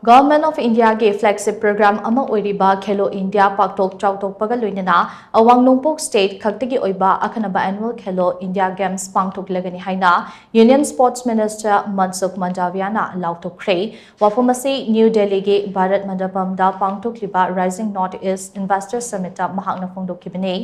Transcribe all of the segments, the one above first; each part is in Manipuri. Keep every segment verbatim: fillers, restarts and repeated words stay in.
Government of Indiaꯒꯤ flagship program ꯑꯃ ꯑꯣꯏꯔꯤꯕ ꯈꯦꯂꯣ ꯏꯟꯗꯤꯌꯥ ꯄꯥꯛꯊꯣꯛ ꯆꯥꯎꯊꯣꯛꯄꯒ ꯂꯣꯏꯅꯅ ꯑꯋꯥꯡ ꯅꯣꯡꯄꯣꯛ state ꯈꯛꯇꯒꯤ ꯑꯣꯏꯕ ꯑꯈꯟꯅꯕ annual ꯈꯦꯂꯣ ꯏꯟꯗꯤꯌꯥ games ꯄꯥꯡꯊꯣꯛꯂꯒꯅꯤ ꯍꯥꯏꯅ Union Sports Minister ꯃꯟꯁꯨꯈ ꯃꯟꯗꯥꯚꯤꯌꯥꯅ ꯂꯥꯎꯊꯣꯛꯈ꯭ꯔꯦ꯫ ꯋꯥꯐꯝ ꯑꯁꯤ ꯅ꯭ꯌꯨ ꯗꯦꯜꯂꯤꯒꯤ Bharat ꯃꯟꯗꯄꯝꯗ ꯄꯥꯡꯊꯣꯛꯂꯤꯕ Rising North East Investor Summitꯇ ꯃꯍꯥꯛꯅ ꯐꯣꯡꯗꯣꯛꯈꯤꯕꯅꯤ꯫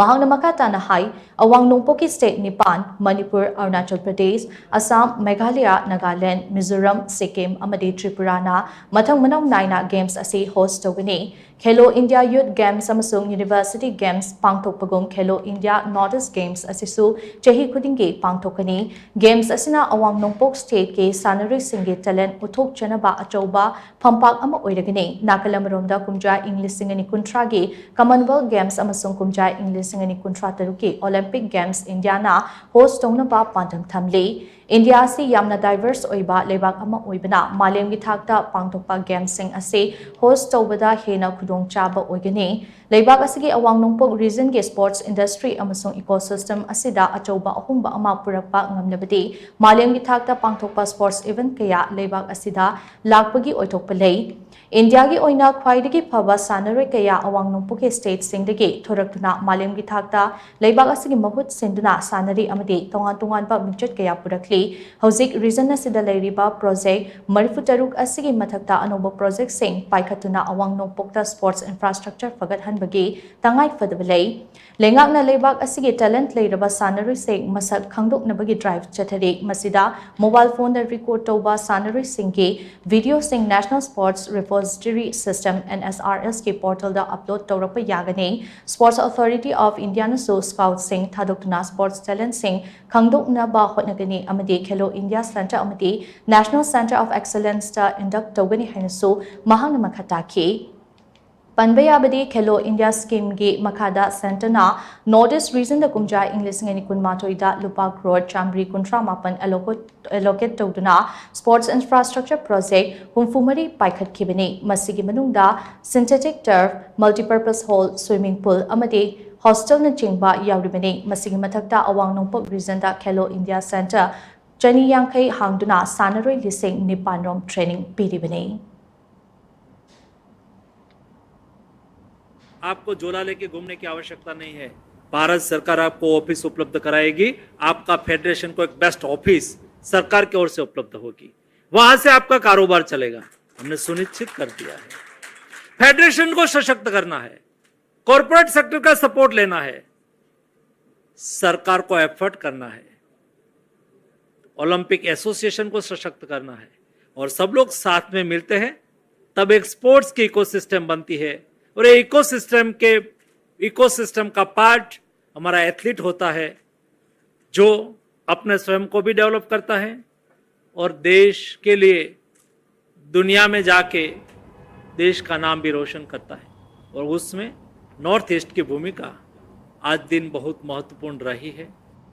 ꯃꯍꯥꯛꯅ ꯃꯈꯥ ꯇꯥꯅ ꯍꯥꯏ, ꯑꯋꯥꯡ ꯅꯣꯡꯄꯣꯛꯀꯤ state ꯅꯤꯄꯥꯟ, ꯃꯅꯤꯄꯨꯔ, ꯑꯔꯨꯅꯥꯆꯜ ꯄ꯭ꯔꯗꯦꯁ, ꯑꯁꯥꯝ, ꯃꯦꯘꯥꯂꯌꯥ, ꯅꯥꯒꯥꯂꯦꯟ, ꯃꯤꯖꯣꯔꯥꯝ, ꯁꯤꯛꯀꯤꯝ ꯑꯃꯗꯤ ꯇ꯭ꯔꯤꯄꯨꯔꯥꯅ ꯃꯊꯪ ꯃꯅꯥꯎ ꯅꯥꯏꯅ games ꯑꯁꯤ host ꯇꯧꯒꯅꯤ꯫ ꯈꯦꯂꯣ ꯏꯟꯗꯤꯌꯥ Youth Games ꯑꯃꯁꯨꯡ University Games ꯄꯥꯡꯊꯣꯛꯄꯒꯨꯝ Khelo India North East Games ꯑꯁꯤꯁꯨ ꯆꯍꯤ ꯈꯨꯗꯤꯡꯒꯤ ꯄꯥꯡꯊꯣꯛꯀꯅꯤ꯫ Games ꯑꯁꯤꯅ ꯑꯋꯥꯡ ꯅꯣꯡꯄꯣꯛ stateꯀꯤ ꯁꯥꯟꯅꯔꯣꯏꯁꯤꯡꯒꯤ talent ꯎꯠꯊꯣꯛꯆꯅꯕ ꯑꯆꯧꯕ ꯐꯝꯄꯥꯛ ꯑꯃ ꯑꯣꯏꯔꯒꯅꯤ꯫ ꯅꯥꯀꯜ ꯑꯃꯔꯣꯝꯗ ꯀꯨꯝꯖꯥ ꯏꯪ ꯂꯤꯁꯤꯡ ꯑꯅꯤ ꯀꯨꯟꯊ꯭ꯔꯥꯒꯤ Commonwealth Games ꯑꯃꯁꯨꯡ ꯀꯨꯝꯖꯥ ꯏꯪ ꯂꯤꯁꯤꯡ ꯑꯅꯤ ꯀꯨꯟꯊ꯭ꯔꯥ ꯇꯔꯨꯛꯀꯤ Olympic Games ꯏꯟꯗꯤꯌꯥꯅ host ꯇꯧꯅꯕ ꯄꯥꯟꯗꯝ ꯊꯝꯂꯤ꯫ ꯏꯟꯗꯤꯌꯥ ꯑꯁꯤ ꯌꯥꯝꯅ diverse ꯑꯣꯏꯕ ꯂꯩꯕꯥꯛ ꯑꯃ ꯑꯣꯏꯕꯅ ꯃꯥꯂꯦꯝꯒꯤ ꯊꯥꯛꯇ ꯄꯥꯡꯊꯣꯛꯄ gamesꯁꯤꯡ ꯑꯁꯤ host ꯇꯧꯕꯗ ꯍꯦꯟꯅ ꯈꯨꯗꯣꯡꯆꯥꯕ ꯑꯣꯏꯒꯅꯤ꯫ ꯂꯩꯕꯥꯛ ꯑꯁꯤꯒꯤ ꯑꯋꯥꯡ ꯅꯣꯡꯄꯣꯛ regionꯒꯤ sports industry ꯑꯃꯁꯨꯡ ecosystem ꯑꯁꯤꯗ ꯑꯆꯧꯕ ꯑꯍꯣꯡꯕ ꯑꯃ ꯄꯨꯔꯛꯄ ꯉꯝꯂꯕꯗꯤ ꯃꯥꯂꯦꯝꯒꯤ ꯊꯥꯛꯇ ꯄꯥꯡꯊꯣꯛꯄ sports event ꯀꯌꯥ ꯂꯩꯕꯥꯛ ꯑꯁꯤꯗ ꯂꯥꯛꯄꯒꯤ ꯑꯣꯏꯊꯣꯛꯄ ꯂꯩ꯫ ꯏꯟꯗꯤꯌꯥꯒꯤ ꯑꯣꯏꯅ ꯈ꯭ꯋꯥꯏꯗꯒꯤ ꯐꯕ ꯁꯥꯟꯅꯔꯣꯏ ꯀꯌꯥ ꯑꯋꯥꯡ ꯅꯣꯡꯄꯣꯛꯀꯤ stateꯁꯤꯡꯗꯒꯤ ꯊꯣꯔꯛꯇꯨꯅ ꯃꯥꯂꯦꯝꯒꯤ ꯊꯥꯛꯇ ꯂꯩꯕꯥꯛ ꯑꯁꯤꯒꯤ ꯃꯍꯨꯠ ꯁꯤꯟꯗꯨꯅ ꯁꯥꯟꯅꯔꯤ ꯑꯃꯗꯤ ꯇꯣꯉꯥꯟ ꯇꯣꯉꯥꯟꯕ ꯃꯤꯡꯆꯠ ꯀꯌꯥ ꯄꯨꯔꯛꯂꯤ꯫ ꯍꯧꯖꯤꯛ region ꯑꯁꯤꯗ ꯂꯩꯔꯤꯕ project ꯃꯔꯤꯐꯨ ꯇꯔꯨꯛ ꯑꯁꯤꯒꯤ ꯃꯊꯛꯇ ꯑꯅꯧꯕ projectꯁꯤꯡ ꯄꯥꯏꯈꯠꯇꯨꯅ ꯑꯋꯥꯡ ꯅꯣꯡꯄꯣꯛꯇ sports infrastructure ꯐꯒꯠꯍꯟꯕꯒꯤ ꯇꯉꯥꯏ ꯐꯗꯕ ꯂꯩ꯫ ꯂꯩꯉꯥꯛꯅ ꯂꯩꯕꯥꯛ ꯑꯁꯤꯒꯤ talent ꯂꯩꯔꯕ ꯁꯥꯟꯅꯔꯣꯏꯁꯤꯡ ꯃꯁꯛ ꯈꯪꯗꯣꯛꯅꯕꯒꯤ drive ꯆꯠꯊꯔꯤ꯫ ꯃꯁꯤꯗ mobile phoneꯗ record ꯇꯧꯕ ꯁꯥꯟꯅꯔꯣꯏꯁꯤꯡꯒꯤ videoꯁꯤꯡ National Sports Repository System, NSRSꯀꯤ portalꯗ upload ꯇꯧꯔꯛꯄ ꯌꯥꯒꯅꯤ꯫ Sports Authority of Indiaꯅꯁꯨ scoutꯁꯤꯡ ꯊꯥꯗꯣꯛꯇꯨꯅ sports talentꯁꯤꯡ ꯈꯪꯗꯣꯛꯅꯕ ꯍꯣꯠꯅꯒꯅꯤ ꯑꯃꯗꯤ Khelo India Centre ꯑꯃꯗꯤ National Centre of Excellenceꯇ induct ꯇꯧꯒꯅꯤ ꯍꯥꯏꯅꯁꯨ ꯃꯍꯥꯛꯅ ꯃꯈꯥ ꯇꯥꯈꯤ꯫ ꯄꯟꯕ ꯌꯥꯕꯗꯤ, Khelo India schemeꯒꯤ ꯃꯈꯥꯗ centreꯅ North East regionꯗ ꯀꯨꯝꯖꯥ ꯏꯪ ꯂꯤꯁꯤꯡ ꯑꯅꯤ ꯀꯨꯟꯃꯥꯊꯣꯏꯗ ꯂꯨꯄꯥ ꯀ꯭ꯔꯣꯔ ꯆꯥꯃꯔꯤ ꯀꯨꯟꯊ꯭ꯔꯥ ꯃꯥꯄꯟ allocate, allocate ꯇꯧꯗꯨꯅ sports infrastructure project ꯍꯨꯝꯐꯨ ꯃꯔꯤ ꯄꯥꯏꯈꯠꯈꯤꯕꯅꯤ꯫ ꯃꯁꯤꯒꯤ ꯃꯅꯨꯡꯗ synthetic turf, multipurpose hall, swimming pool ꯑꯃꯗꯤ hostelꯅꯆꯤꯡꯕ ꯌꯥꯎꯔꯤꯕꯅꯤ꯫ ꯃꯁꯤꯒꯤ ꯃꯊꯛꯇ ꯑꯋꯥꯡ ꯅꯣꯡꯄꯣꯛ regionꯗ Khelo India Centre ꯆꯅꯤ ꯌꯥꯡꯈꯩ ꯍꯥꯡꯗꯨꯅ ꯁꯥꯟꯅꯔꯣꯏ ꯂꯤꯁꯤꯡ ꯅꯤꯄꯥꯟ ꯔꯣꯝ training ꯄꯤꯔꯤꯕꯅꯤ꯫ आपको झोला लेके घूमने की आवश्यकता नहीं है। भारत सरकार आपको ऑफिस उपलब्ध कराएगी, आपका फेडरेशन को एक बेस्ट ऑफिस सरकार की ओर से उपलब्ध होगी, वहां से आपका कारोबार चलेगा। हमने सुनिश्चित कर दिया है। फेडरेशन को सशक्त करना है, कॉरपोरेट सेक्टर का सपोर्ट लेना है, सरकार को एफर्ट करना है, ओलंपिक एसोसिएशन को सशक्त करना है, और सब लोग साथ में मिलते हैं, तब एक स्पोर्ट्स की इकोसिस्टम बनती है। और ये इकोसिस्टम के इकोसिस्टम का पार्ट हमारा एथलीट होता है, जो अपने स्वयं को भी डेवलप करता है और देश के लिए दुनिया में जाके देश का नाम भी रोशन करता है। और उसमें नॉर्थ ईस्ट की भूमिका आज दिन बहुत महत्वपूर्ण रही है।